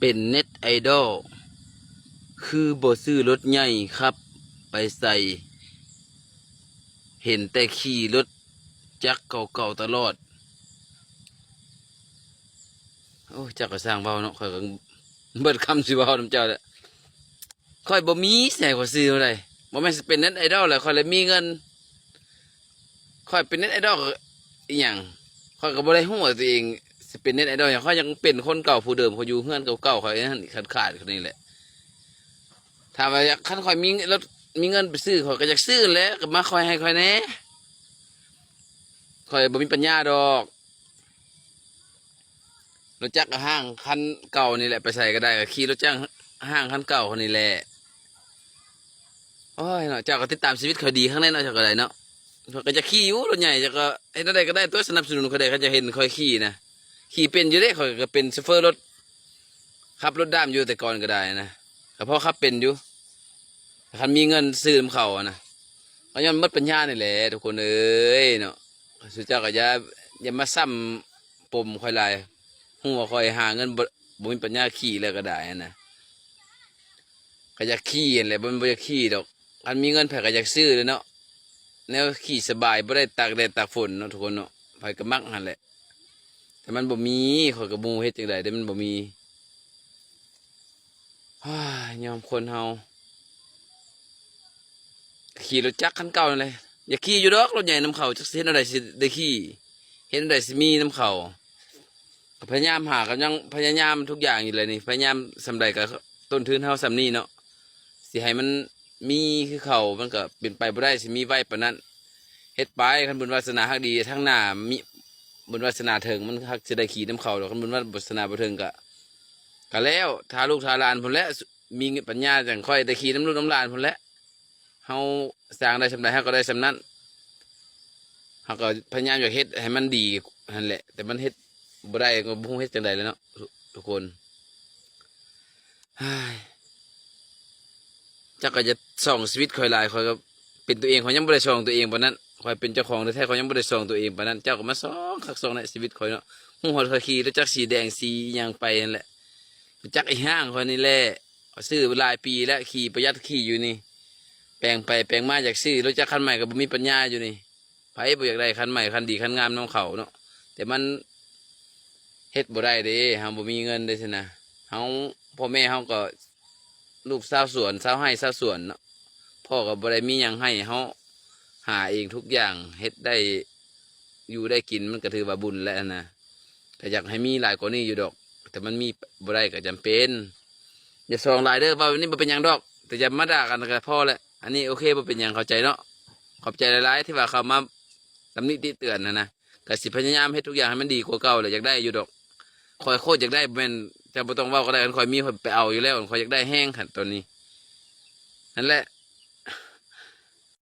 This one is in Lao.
ເປັນເນັດໄອດອລ ຄືບໍ່ຊື້ລົດໃຫຍ່ຂັບໄປໃສ ເຫັນແຕ່ຂີ່ລົດຈັກເກົ່າໆຕະຫຼອດ. ໂອ້ຍ ເຈົ້າກໍຊ່າງເວົ້າເນາະ ຂ້ອຍກໍເບິດຄຳຊິເວົ້ານຳເຈົ້າແຫຼະ. ຂ້ອຍບໍ່ມີ ຊິໃຫ້ຂ້ອຍຊື້ແນວໃດ? ບໍ່ແມ່ນຊິເປັນເນັດໄອດອລແຫຼະ ຂ້ອຍເລີຍມີເງິນ. ຂ້ອຍເປັນເນັດໄອດອລອີ່ຫຍັງ? ຂ້ອຍກໍບໍ່ໄດ້ຮູ້ວ່າຕົວເອງຊິເປັນເນັດໄອດອນຫຍັງ. ຂ້ອຍຍັງເປັນຄົນເກົ່າຜູ້ເດີມ ຂ້ອຍຢູ່ເຮືອນເກົ່າໆ ຂ້ອຍນັ້ນຂາດໆ ຄົນນີ້ແຫຼະ. ຖາມວ່າຢາກ ຄັນຂ້ອຍມີລົດ ມີເງິນໄປຊື້ ຂ້ອຍກໍຢາກຊື້ແຫຼະ ກໍມາຂ້ອຍໃຫ້ຂ້ອຍແດ່. ຂ້ອຍບໍ່ມີປັນຍາດອກ. ລົດຈັກກໍຫ້າງຄັນເກົ່ານີ້ແຫຼະ ໄປໃສກໍໄດ້ ກໍຂີ່ລົດຈັກຫ້າງຄັນເກົ່າຄົນນີ້ແຫຼະ. ໂອ້ຍເນາະ ເຈົ້າກໍຕິດຕາມຊີວິດຂ້ອຍດີຄັກແນ່ເນາະ ເຈົ້າກໍໄດ້ເນາະ. ຂ້ອຍກໍຢາກຂີ່ຢູ່ລົດໃຫຍ່ ເຈົ້າກໍເຮັດແນວໃດກໍໄດ້ຕົວະ ສະໜັບສະໜູນຂ້ອຍໄດ້ ຄັນຢາກເຫັນຂ້ອຍຂີ່ນະ. ຂີ່ເປັນຢູ່ເດ້ ຂ້ອຍກໍເປັນໂຊເຟີລົດ ຂັບລົດດ້າມຢູ່ແຕ່ກ່ອນກໍໄດ້ນະ ກໍພໍຂັບເປັນຢູ່. ຄັນມີເງິນຊື້ນຳເຂົານະ ກໍຍ້ອນໝົດປັນຍານີ້ແຫຼະທຸກຄົນເອີຍເນາະ. ສູ່ເຈົ້າກໍຢ່າ ຢ່າມາຊ້ຳປົມຂ້ອຍຫຼາຍ ຮູ້ວ່າຂ້ອຍຫາເງິນບໍ່ ບໍ່ມີປັນຍາຂີ່ແລ້ວກໍໄດ້ນະ. ກໍຢາກຂີ່ຫັ້ນແຫຼະ ບໍ່ແມ່ນບໍ່ຢາກຂີ່ດອກ. ຄັນມີເງິນໃຜກໍຢາກຊື້ແຫຼະເນາະ ແນວຂີ່ສະບາຍ ບໍ່ໄດ້ຕາກແດດຕາກຝົນເນາະທຸກຄົນເນາະ ໃຜກໍມັກຫັ້ນແຫຼະ. ແຕ່ມັນບໍ່ມີ ຂ້ອຍກໍບໍ່ຮູ້ເຮັດຈັ່ງໃດເດ້ ມັນບໍ່ມີ. ໂອ້ຍ ຍອມຄົນເຮົາ ຂີ່ລົດຈັກຄັນເກົ່ານັ້ນແຫຼະ. ຢາກຂີ່ຢູ່ດອກລົດໃຫຍ່ນຳເຂົາ ຈັກຊິເຮັດແນວໃດຊິໄດ້ຂີ່ ເຮັດແນວໃດຊິມີນຳເຂົາ. ກໍພະຍາຍາມຫາ ກໍຍັງພະຍາຍາມທຸກຢ່າງຢູ່ແຫຼະນີ້ ພະຍາຍາມສ່ຳໃດກໍຕົ້ນທຶນເຮົາສ່ຳນີ້ເນາະ. ຊິໃຫ້ມັນມີຄືເຂົາ ມັນກໍເປັນໄປບໍ່ໄດ້ ຊິມີໄວປານນັ້ນ. ເຮັດໄປ ຄັນບຸນວາສະໜາຮັກດີ ທາງໜ້າມີບຸນວາສະໜາເຖິງ ມັນຮັກຊິໄດ້ຂີ່ນຳເຂົາດອກ. ຄັນບຸນວາສະໜາບໍ່ເຖິງກໍ ກໍແລ້ວ ຖ້າລູກຖ້າຫຼານພຸ້ນແຫຼະ ມີປັນຍາຈັ່ງຂ້ອຍໄດ້ຂີ່ນຳລູກນຳຫຼານພຸ້ນແຫຼະ. ເຮົາສ້າງໄດ້ສ່ຳໃດ ເຮົາກໍໄດ້ສ່ຳນັ້ນ. ເຮົາກໍພະຍາຍາມຢາກເຮັດໃຫ້ມັນດີຫັ້ນແຫຼະ ແຕ່ມັນເຮັດບໍ່ໄດ້ ກໍບໍ່ຮູ້ເຮັດຈັ່ງໃດແລ້ວເນາະທຸກຄົນ. ເຈົ້າກໍຢ່າສ່ອງຊີວິດຂ້ອຍຫຼາຍ ຂ້ອຍກໍເປັນຕົວເອງ ຂ້ອຍຍັງບໍ່ໄດ້ສ່ອງຕົວເອງປານນັ້ນ. ຂ້ອຍເປັນເຈົ້າຂອງແທ້ໆ ຂ້ອຍຍັງບໍ່ໄດ້ສ່ອງຕົວເອງປານນັ້ນ. ເຈົ້າກໍມາສ່ອງຄັກສ່ອງແນ່ຊີວິດຂ້ອຍເນາະ. ຮູ້ຮອດຂ້ອຍຂີ່ລົດຈັກສີແດງສີຫຍັງໄປຫັ້ນແຫຼະ ລົດຈັກອີ່ຫ້າງຂ້ອຍນີ້ແຫຼະ. ຊື້ຫຼາຍປີແລ້ວ ຂີ່ປະຢັດຂີ່ຢູ່ນີ້ ແປງໄປແປງມາຢາກຊື້ລົດຈັກຄັນໃໝ່ ກໍບໍ່ມີປັນຍາຢູ່ນີ້. ໃຜບໍ່ຢາກໄດ້ຄັນໃໝ່ຄັນດີຄັນງາມນຳເຂົາເນາະ ແຕ່ມັນເຮັດບໍ່ໄດ້ເດ້ ເຮົາບໍ່ມີເງິນເດ້ຊີ້ນະ. ເຮົາ ພໍ່ແມ່ເຮົາກໍລູກຊາວສວນ ຊາວໄຮ່ຊາວສວນເນາະ ພໍ່ກໍບໍ່ໄດ້ມີຫຍັງໃຫ້ ເຮົາຫາເອງທຸກຢ່າງ ເຮັດໄດ້ຢູ່ໄດ້ກິນ ມັນກໍຖືວ່າບຸນແລ້ວນະ. ກໍຢາກໃຫ້ມີຫຼາຍກວ່ານີ້ຢູ່ດອກ ແຕ່ມັນມີບໍ່ໄດ້ກໍຈຳເປັນ. ຢ່າສ່ອງຫຼາຍເດີ້ ເວົ້າແບບນີ້ບໍ່ເປັນຫຍັງດອກ ແຕ່ຢ່າມາດ່າກັນກໍພໍແຫຼະ. ອັນນີ້ໂອເຄ ບໍ່ເປັນຫຍັງ ເຂົ້າໃຈເນາະ. ຂອບໃຈຫຼາຍໆ ທີ່ວ່າເຂົ້າມາຕຳໜິຕິເຕືອນຫັ້ນນະ. ກໍຊິພະຍາຍາມເຮັດທຸກຢ່າງໃຫ້ມັນດີກວ່າເກົ່າແຫຼະ. ຢາກໄດ້ຢູ່ດອກ ຂ້ອຍໂຄດຢາກໄດ້ ບໍ່ແມ່ນເຈົ້າບໍ່ຕ້ອງເວົ້າກໍໄດ້. ຄັນຂ້ອຍມີ ຂ້ອຍໄປເອົາຢູ່ແລ້ວ ຂ້ອຍຢາກໄດ້ແຮງ ຄັນຕອນນີ້. ນັ້ນແຫຼະ